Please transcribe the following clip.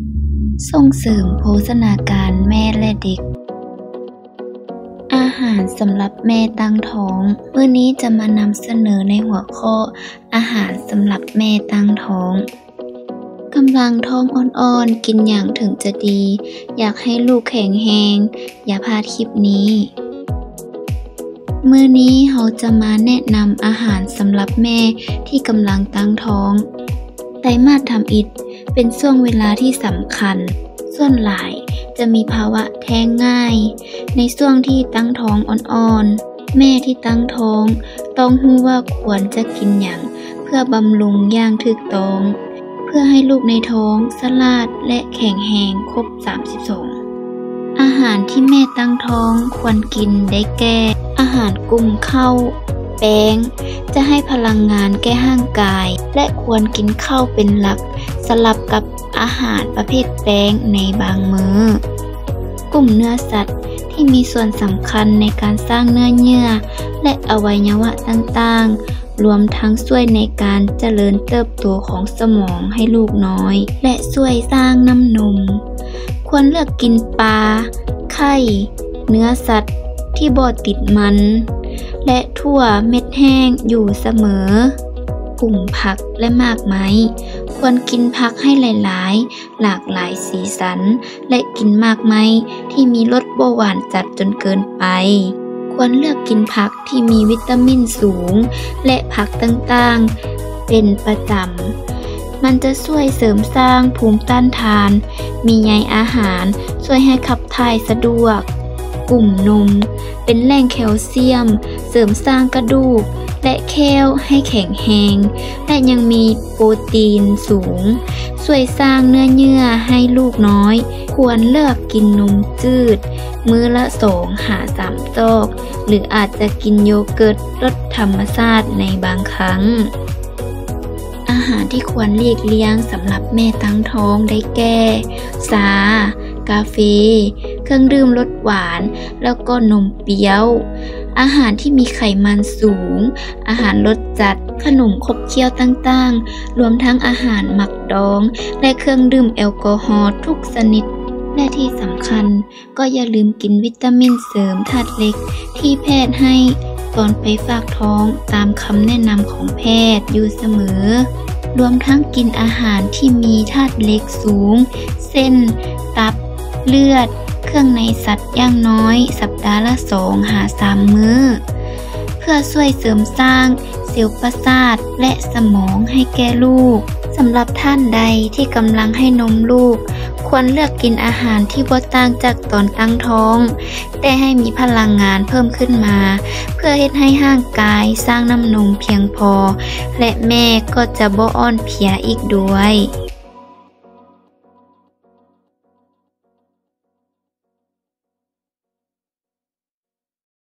ສົ່ງເສີມໂພຊະນາການແມ່ ແລະ ເດັກ. ອາຫານສຳລັບແມ່ຕັ້ງທ້ອງ. ມື້ນີ້ຈະມານຳສະເໜີໃນຫົວຂໍ້ ອາຫານສຳລັບແມ່ຕັ້ງທ້ອງ. ກຳລັງທ້ອງອ່ອນໆ ກິນຫຍັງເຖິງຈະດີ? ຢາກໃຫ້ລູກແຂງແຮງ? ຢ່າພາດຄລິບນີ້. ມື້ນີ້ເຮົາຈະມາແນະນຳອາຫານສຳລັບແມ່ທີ່ກຳລັງຕັ້ງທ້ອງ. ໄຕມາດທຳອິດເປັນຊ່ວງເວລາທີ່ສຳຄັນ, ສ່ວນຫຼາຍຈະມີພາວະແທ້ງງ່າຍ. ໃນຊ່ວງທີ່ຕັ້ງທ້ອງອ່ອນໆ, ແມ່ທີ່ຕັ້ງທ້ອງຕ້ອງຮູ້ວ່າຄວນຈະກິນຫຍັງເພື່ອບຳລຸງຢ່າງຖືກຕ້ອງ, ເພື່ອໃຫ້ລູກໃນທ້ອງສະຫຼາດ ແລະ ແຂງແຮງຄົບສາມສິບສອງ. ອາຫານທີ່ແມ່ຕັ້ງທ້ອງຄວນກິນໄດ້ແກ່ ອາຫານກຸ່ມເຂົ້າ, ແປ້ງ ຈະໃຫ້ພະລັງງານແກ່ຮ່າງກາຍ ແລະ ຄວນກິນເຂົ້າເປັນຫຼັກ ສະຫຼັບກັບອາຫານປະເພດແປ້ງໃນບາງມື້. ກຸ່ມເນື້ອສັດທີ່ມີສ່ວນສຳຄັນໃນການສ້າງເນື້ອເຍື່ອ ແລະ ອະໄວຍະວະຕ່າງໆ, ລວມທັງຊ່ວຍໃນການຈະເລີນເຕີບໂຕຂອງສະໝອງໃຫ້ລູກນ້ອຍ ແລະ ຊ່ວຍສ້າງນ້ຳນົມ. ຄວນເລືອກກິນປາ, ໄຂ່, ເນື້ອສັດທີ່ບໍ່ຕິດມັນ ແລະ ຖົ່ວເມັດແຫ້ງຢູ່ສະເໝີ. ກຸ່ມຜັກ ແລະ ໝາກໄມ້. ຄວນກິນຜັກໃຫ້ຫຼາຍໆ, ຫຼາກຫຼາຍສີສັນ ແລະ ກິນໝາກໄມ້ທີ່ມີລົດບໍ່ຫວານຈັດຈົນເກີນໄປ. ຄວນເລືອກກິນຜັກທີ່ມີວິຕາມິນສູງ ແລະ ຜັກຕ່າງໆເປັນປະຈຳ. ມັນຈະຊ່ວຍເສີມສ້າງພູມຕ້ານທານ, ມີໃຍອາຫານ, ຊ່ວຍໃຫ້ຂັບຖ່າຍສະດວກ. ກຸ່ມນົມ ເປັນແຫຼ່ງແຄວຊຽມ, ເສີມສ້າງກະດູກ ແລະ ແຂ້ວໃຫ້ແຂງແຮງ ແລະ ຍັງມີໂປຣຕີນສູງ, ຊ່ວຍສ້າງເນື້ອເຍື່ອໃຫ້ລູກນ້ອຍ. ຄວນເລືອກກິນນົມຈືດ ມື້ລະສອງຫາສາມຊອກ ຫຼື ອາດຈະກິນໂຢເກີດລົດທຳມະຊາດໃນບາງຄັ້ງ. ອາຫານທີ່ຄວນຫຼີກລ່ຽງສຳລັບແມ່ຕັ້ງທ້ອງໄດ້ແກ່ ຊາ, ກາເຟ, ເຄື່ອງດື່ມລົດຫວານ ແລ້ວກໍນົມປ່ຽວ. ອາຫານທີ່ມີໄຂມັນສູງ, ອາຫານລົດຈັດ, ຂະໜົມຂົບຂ້ຽວຕ່າງໆ, ລວມທັງອາຫານໝັກດອງ ແລະ ເຄື່ອງດື່ມແອລກໍຮໍທຸກຊະນິດ. ແລະ ທີ່ສຳຄັນ, ກໍຢ່າລືມກິນວິຕາມິນເສີມທາດເຫຼັກທີ່ແພດໃຫ້ຕອນໄປຝາກທ້ອງຕາມຄຳແນະນຳຂອງແພດຢູ່ສະເໝີ, ລວມທັງກິນອາຫານທີ່ມີທາດເຫຼັກສູງ ເຊັ່ນ ຕັບ, ເລືອດ, ເຄື່ອງໃນສັດຢ່າງນ້ອຍສັບດາລະສອງຫາສາມມື້ ເພື່ອຊ່ວຍເສີມສ້າງເຊວປະສາດ ແລະ ສະໝອງໃຫ້ແກ່ລູກ. ສຳລັບທ່ານໃດທີ່ກຳລັງໃຫ້ນົມລູກ, ຄວນເລືອກກິນອາຫານທີ່ບໍ່ຕ່າງຈາກຕອນຕັ້ງທ້ອງ, ແຕ່ໃຫ້ມີພະລັງງານເພີ່ມຂຶ້ນມາ ເພື່ອເຮັດໃຫ້ຮ່າງກາຍສ້າງນ້ຳນົມພຽງພໍ ແລະ ແມ່ກໍຈະບໍ່ອ່ອນເພຍອີກດ້ວຍ.